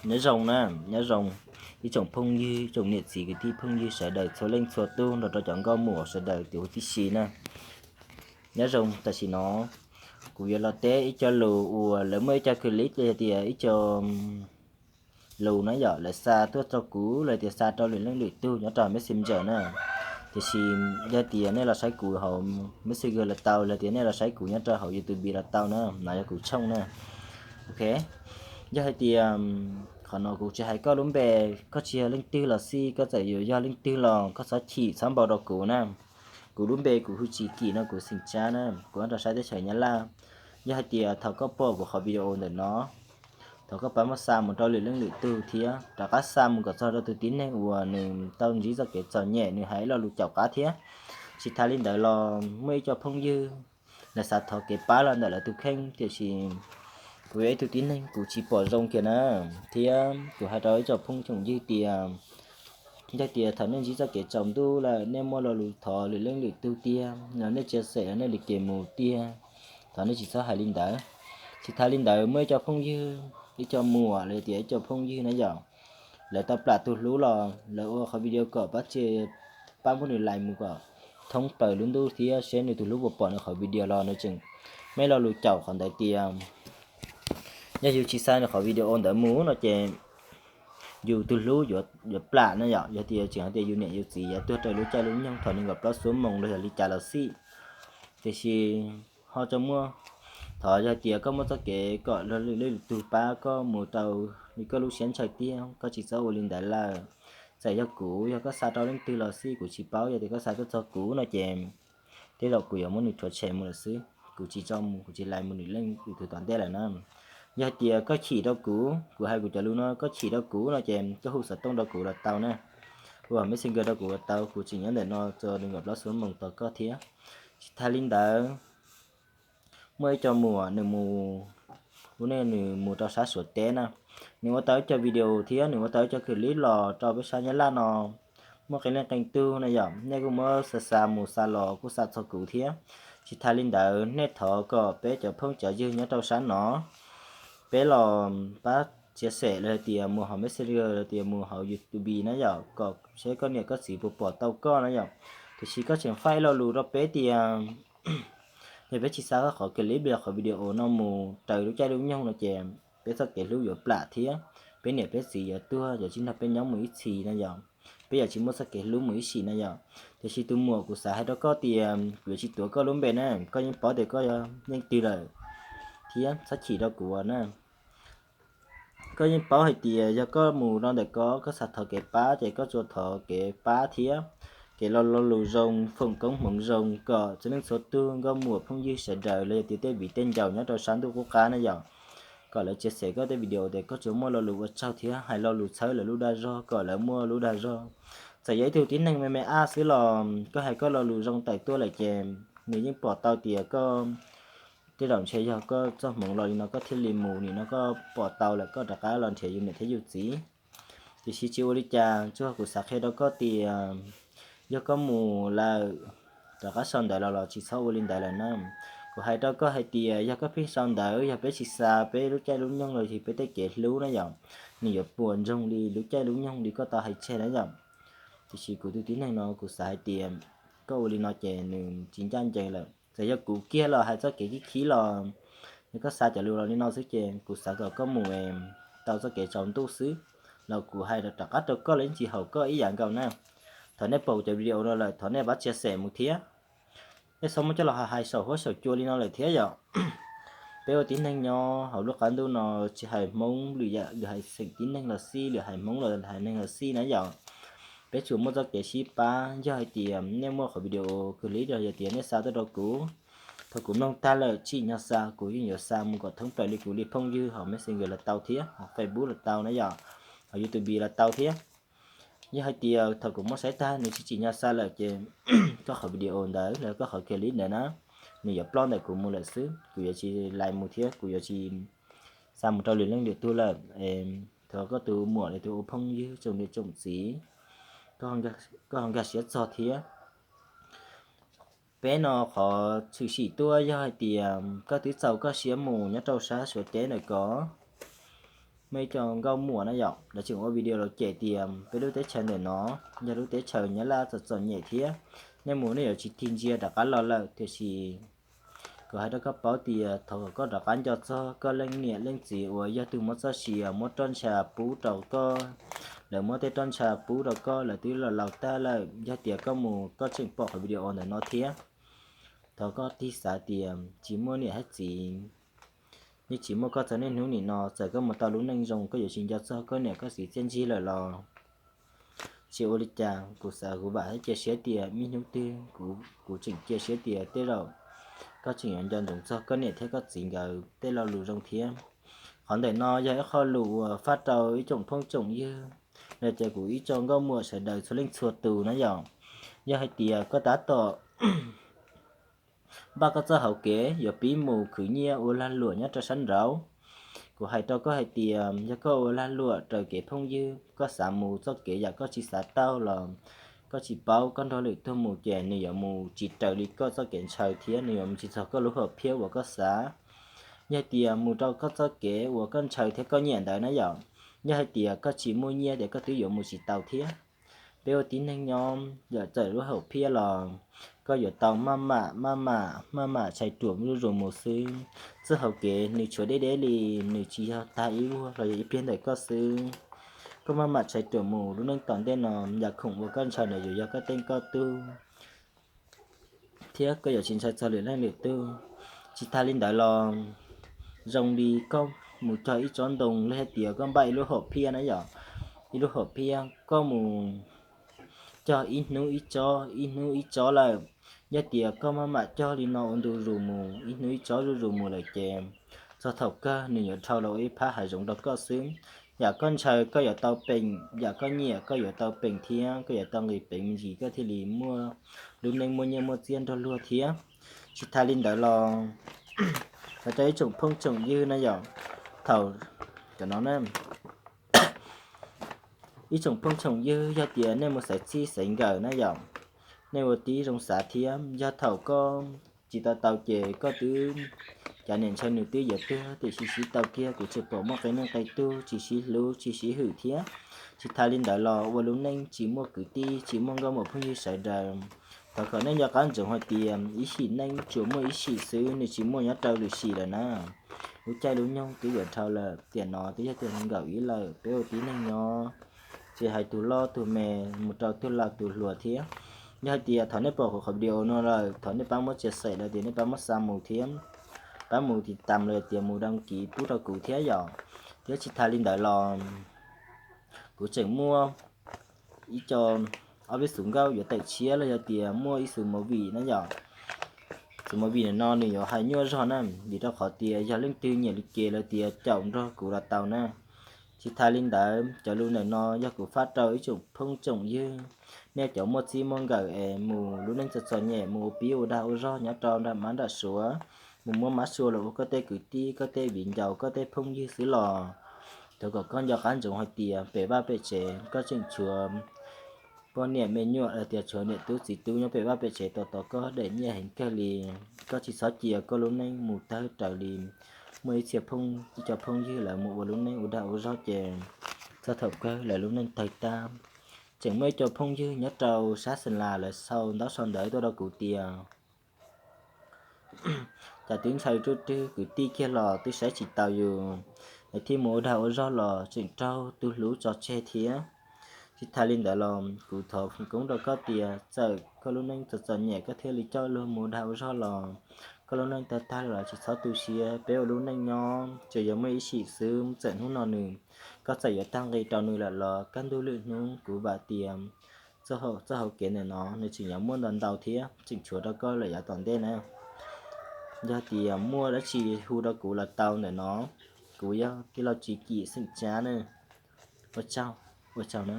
Nyob zoo na, nyob zoo ib tsoom phooj ywg, tsoom niam txiv kwv tij phooj ywg sawv daws txhua leej txhua tug nrog rau cov nkauj muam sawv daws tiam huv tib si na. Nyob zoo tam sim no kuv yuav los teb ib co lus uas lawv muaj ib co clip los yog tias ib co lus na yom, lawv xa tuaj rau kuv los tias xa rau lwm leej lwm tug nyob rau Messenger na. Tiam sis yog tias nej los saib kuv hauv Messenger los tau, los tias nej los saib kuv nyob rau hauv YouTube los tau na, no yog kuv tshooj na. Ok, yog hais tias qhov no kuv tsis hais koj lub npe, koj tsis yog leej twg los xij, koj txawm yuav yog leej twg los koj txhob chim txhob npau rau kuv na. Kuv lub npe kuv hu Tsis Kim no, kuv xeem Tsab na, kuv nyob rau sab teb chaws Nyab Laj. Yog hais tias thaum koj pom kuv qhov video ntawm no, thov koj pab muab xa mus rau lwm leej lwm tug thiab rov qab xa mus kom txog rau tus tib neeg uas nws tau ntsib txoj kev txom nyem, nws hais ib lo lus caum qab thiab. Tsis tas li ntawd los muaj ib co phooj ywg lawv xav thov kev pab los ntawm lawv tus kheej, tiam sis kuv yog ib tug tib neeg kuv tsis pom zoo kiag na, thiab kuv hais rau ib co phooj tsoom ywg tias, yog tias thaum nej ntsib txoj kev tsaus ntuj lawm nej muaj lo lus thov lwm leej lwm tug tiag los nej tsia xem los nej li kev mus tiag, thov nej tsis txhob hais li ntawd. Tsis tas li ntawd muaj ib co phooj ywg, ib co muam los tias ib co phooj ywg na yom, lawv tau plam tus hlub los lawv ua qhov video kom pab tsis, pab muab nws lais mus kom thoob plaws lub ntuj thiab seb nws tus hlub puas pom nws qhov video los nws tseem muaj lo lus caum qhov ntawd tias yog yus tsis xa nws qhov video ntawd mus no ces yus tus hlub yuav plam na yom, yog tias tseem hais tias yus niam yus txiv yuav tuag raws lub caij lub nyoog thaum nees nkaum plaub xuab moos los yog li cas los xij. Tiam sis ho tso muaj, thov yog tias koj muaj txoj kev kom lwm leej lwm tug pab koj mus rau li koj lub siab ntshaw tiag, koj tsis txhob ua li ntawd lawm. Txawm yog kuv, yog koj xa rau leej twg los xij kuv tsis paub, yog tias koj xa tuaj txog kuv no ces tej zaum kuv yuav muab nws rhuav tshem mus lawm xwb, kuv tsis tso mus, kuv tsis lais mus lwm leej lwm tug tom ntej lawm na. Yog hais tias koj chim rau kuv, kuv hais kuv cov lus no koj chim rau kuv no ces koj hu xov tooj rau kuv los tau na, hu Messenger rau kuv los tau, kuv tseem nyob ntawm no txog nees nkaum plaub xuab moos tos koj thiab. Tsis tas li ntawd, muaj ib co muam nws mus, lub neej nws mus rau sab Suav teb na, nws ua tau ib co video thiab nws ua tau ib co clip los rau peb sab Nyab Laj no muaj qee leej qee tug na yom, nej kuj muab xa xa mus xa los kuj xa txog kuv thiab. Tsis tas li ntawd nej thov kom peb cov phooj cov ywg nyob rau sab no peb los pab tsia xem los tias mus hauv Messenger los tias mus hauv YouTube na yom, kom seb koj niam koj txiv puas pom tau koj na yom. Tiam sis koj tseem faib lo lus rau peb tias yog peb tsis xa koj qhov clip los qhov video no mus raws lub caij lub nyoog no ces peb txoj kev hlub yuav plam thiab peb niam peb txiv yuav tuag yuav tsis nrog peb nyob mus ib txhis na yom. Peb yuav tsis muaj txoj kev hlub mus ib sim na yom. Tiam sis tus muam, kuv xav hais rau koj tias kuv yuav tsis tuav koj lub npe na, koj yeej paub tias koj yog leej twg lawm thiab txhob chim rau kuv na. Koj yeej paub hais tias yog koj mus rau ntawm ko koj xav thov kev pab ces koj tsuas thov kev pab thiab kev lo lus zoo, foom koob hmoov zoo kom txhua leej txhua tug nkauj muam phooj ywg sawv daws los yog tias tej viv tej ncaus nyob rau sab ntuj qub qab na yom, kom lawv tsia xem koj tej video tias koj tsuas muaj lo lus ua tsaug thiab hais lo lus txhawb lawv lub dag zog kom lawv muaj lub dag zog. Txawm yog ib tug tib neeg me me ab xwb los koj hais koj lo lus zoo tawm tuaj lawm ces nws yeej pom tau tias koj, tej zaum ntshe yog koj txoj hmoov los li no koj thiaj li mus, nim no koj pom tau lawm koj rov qab los nrhiav yus niam thiab yus txiv. Tiam sis tsis ua li cas, tsuas kuv xav qhia rau koj tias yog koj mus lawm, rov qab sau ntawv los los tsis txhob ua li ntawd lawm na. Kuv hais rau koj hais tias yog koj pheej sau ntawv, yog peb tsis xa peb lub caij lub nyoog los yog peb tej kev hlub na yom, nws yuav puas ntsoog li lub caij lub nyoog li koj tau hais tseg na yom. Tiam sis kuv tus tib neeg no kuv xav hais tias koj ua li no ces nws tsis ncaj ncees lawm. Txawm yog kuv kiag los hais txoj kev khib khib los, yog koj xa cov lus los li no xwb ces kuv xav kom koj mus tau txoj kev tsaus ntuj xwb. Los kuv hais rov qab rau koj los yeej tsis haum koj ib yam nkaus na. Thaum nej pom cov video no lawm thov nej pab tsia xem mus thiab. Nej txhob muab coj los hais saum huab saum cua li no lawm thiab yom. Peb ua tib neeg nyob hauv lub qab ntuj no tsis hais Hmoob lwm yam, lwm hais xeem tib neeg los xij, lwm hais Hmoob los hais neeg los xij na yom. Peb tsuas muaj txoj kev sib pab, yog hais tias nej muaj qhov video clip los yog tias nej xa tuaj rau kuv, thaum kuv mloog tag lawm tsim nyog xa kuv yeej yuav xa mus kom thoob plaws li kuv li phooj ywg hauv Messenger los tau thiab hauv Facebook los tau na yom, hauv YouTube los tau thiab. Yog hais tias thaum kuv muab saib tag nws tsis tsim nyog xa lawm ces koj qhov video ntawd los koj qhov clip ntawd na, nws yuav ploj ntawm kuv mus lawm xwb, kuv yuav tsis lais mus thiab kuv yuav tsis xa mus rau lwm leej lwm tug lawm. Thov koj tus muam los tus ua phooj ywg tsoom niam tsoom txiv, koj ho nkag siab txog thiab. Peb no qhov tshwm sim tuaj yog hais tias koj twb txaus koj siab mus nyob rau sab Suav teb ntawm ko, Muaj ib co nkauj muam na yom, lawv tseem ua video los cem tias peb lub teb chaws ntawm no yog lub teb chaws Nyab Laj txom txom nyem thiab, nej mus nej yuav tsis tig ntsia rov qab los lawm. Tiam sis kuv hais rau koj paub tias thaum koj rov qab nco txog koj leej niam leej txiv uas yog tus muab txoj sia muab roj ntsha pub rau koj, lawv muab tej roj ntsha pub rau koj, lawv twb los laus tag lawm, yog tias koj mus koj tseem pom qhov video ntawm no thiab, thov koj tig xav tias tsis muaj niam thiab txiv, yeej tsis muaj koj txog niaj hnub nim no, txawm koj mus tau lub neej zoo koj yuav tsis nco txog koj niam koj txiv txiaj ntsig lawm los tsis ua li cas. Kuv xav kuv vam thiab cia siab tias muaj hnub twg kuv, kuv tseem cia siab tias tej zaum koj tseem yuav nco ntsoov txog koj niam thiab koj txiv nkawd tej lo lus zoo thiab. Qhov ntawm no yog ib qho lus uas faj rau ib tsoom phooj tsoom ywg, los ces kuv ib tsoom nkauj muam sawv daws txhua leej txhua tus na yom. Yog hais tias koj tab tom npaj koj txoj hauv kev yuav pib mus khwv nyiaj ua lag luam nyob rau sab nraud, kuv hais rau koj hais tias yog koj ua lag luam raws kev phooj ywg, koj xav mus txoj kev yam koj tsis xav tau los koj tsis paub, koj nrog lwm tus mus ces nws yuav mus tsis raws li koj txoj kev ntshaw thiab nws yuav mus tsis txog koj lub hom phiaj uas koj xav. Yog hais tias mus rau koj txoj kev uas koj ntshaw thiab koj nyiam ntawd na yom, yog hais tias koj tsis muaj nyiaj ces koj twb yuav mus tsis tau thiab. Peb ua tib neeg nyob yam txawm lub hom phiaj los koj yuav tau maj mam maj mam maj mam tshais ruam zuj zus mus xwb. Txoj hauv kev nws tshuav deb deb li, nws tsis yog tag ib vuag los yog ib pliag ntawm koj xwb. Koj maj mam tshais ruam mus, lub neej tom ntej no yam khoom uas koj ntshaw ntawd yuav yog koj tej koj tug, thiab koj yuav tsis ntshaw txog lwm leej lwm tug. Tsis tas li ntawd los zoo li koj mus cog ib tsob ntoo los yog tias koj npaj ib lub hom phiaj na yom, ib lub hom phiaj koj mus cog ib hnub ib tsob ib hnub ib tsob lawm. Yog tias koj maj mam cog li no ua ntu zus mus ib hnub ib tsob zuj zus mus lawm ces txog thaum kawg nws yuav dhau los ua ib phab hav zoov rau koj xwb. Yam koj ntshaw koj yuav tau peem, yam koj nyiam koj yuav tau peem thiab koj yuav tau nqis peev me ntsis koj thiaj li muaj lub neej muaj nyiaj muaj txiaj nrog luag thiab. Tsis tas li ntawd los hais rau ib tsoom phooj tsoom ywg na yom, thaum cov no na, ib tsoom phooj tsoom ywg yog tias nej mus xaiv txij xaiv nkawm na yom, nej ua tib zoo xav thiab. Yog thaum koj tsis tau tau ces koj twb, cov niam ntshaw nws twb yuav tuag, tiam sis siv tau kiag kuv tseem pom muaj qee neeg qee tug tsis sib hlub tsis sib hwm thiab. Tsis tas li ntawd los ua lub neej tsis muaj kwv tij tsis muaj nkauj muam phooj ywg sawv daws. Thov kom nej nco qab ntsoov hais tias ib sim neej tsuas muaj ib sim xwb, nws tsis muaj nyob rau lwm sim lawm na. Lub caij lub nyoog twb yuav dhau lawm, tiam no twb yog tiam nkawm ib lawm, peb ua tib neeg nyob tsis hais tus loj tus me, mus rau tus laus tus hluas thiab. Yog hais tias thaum nej pom kuv qhov video no lawm, thov nej pab muab share los tias nej pab muab xa mus thiab, pab mus tiv tam los tias mus đăng ký pub rau kuv thiab yom. Thiab tsis tas li ntawd los kuv tseem muaj ib co, ob peb xus nkauj yuav tawm tshiab los yog tias muaj ib xus movie na yom. Xus movie ntawm no nws yuav hais nyuaj zog na, vim rau qhov tias yog leej twg nyiam li ces los tias caum nrog kuv los tau na. Tsis tas li ntawd cov lus ntawm no yog kuv faj rau ib tsoom phooj tsoom ywg, nej cov muaj txij muaj nkawm es mus lub neej txom txom nyem mus ua pib ua dag ua zog nyob rau nram mab nram suav, mus muab mab sua los ua koj tej kwv tij koj tej viv ncaus koj tej phooj ywg xwb los thov kom koj nco qab ntsoov hais tias pem vaj pem tsev koj tseem tshuav poj niam me nyuam los tias tshuav niam tub txiv tub nyob pem vaj pem tsev tos tos koj daim nyiaj heev kawg li. Koj tsis txhob cia koj lub neej mus tawg raws li muaj ib txhia phooj, ib co phooj ywg lawv mus ua lub neej ua dag ua zog ces txog thaum kawg lawv lub neej tawg tag. Tseem muaj ib co phooj ywg nyob rau sab Xeem Las lawv sau ntaub sau ntawv tuaj rau kuv tias cas twb ntshaw ruj rwg kwv tij kiag los twb saib tsis taus yus, es thiaj mus ua dag ua zog los tseem raug tus hlub tso tseg thiab. Tsis tas li ntawd los kuv thov foom koob rau koj tias txawm koj lub neej txom txom nyem koj thiaj li coj luag mus ua dag ua zog los koj lub neej tawg tag los tsis txhob tu siab, peb ua lub neej nyob tsuas yog muaj ib sim xwb, txawm hnub no nws, koj txawm yuav tag nqi rau nws lawm los kaj ntug lwm hnub kuv vam tias txoj hauv, txoj hauv kev ntawm no nws tseem yuav muaj ntau ntau thiab tseem tshuav rau koj lawm yav tom ntej na. Yog tias muaj dab tsi hu rau kuv los tau ntawm no, kuv yog tij laug Tsis Kim xeem Tsab na. Ua tsaug, ua tsaug na.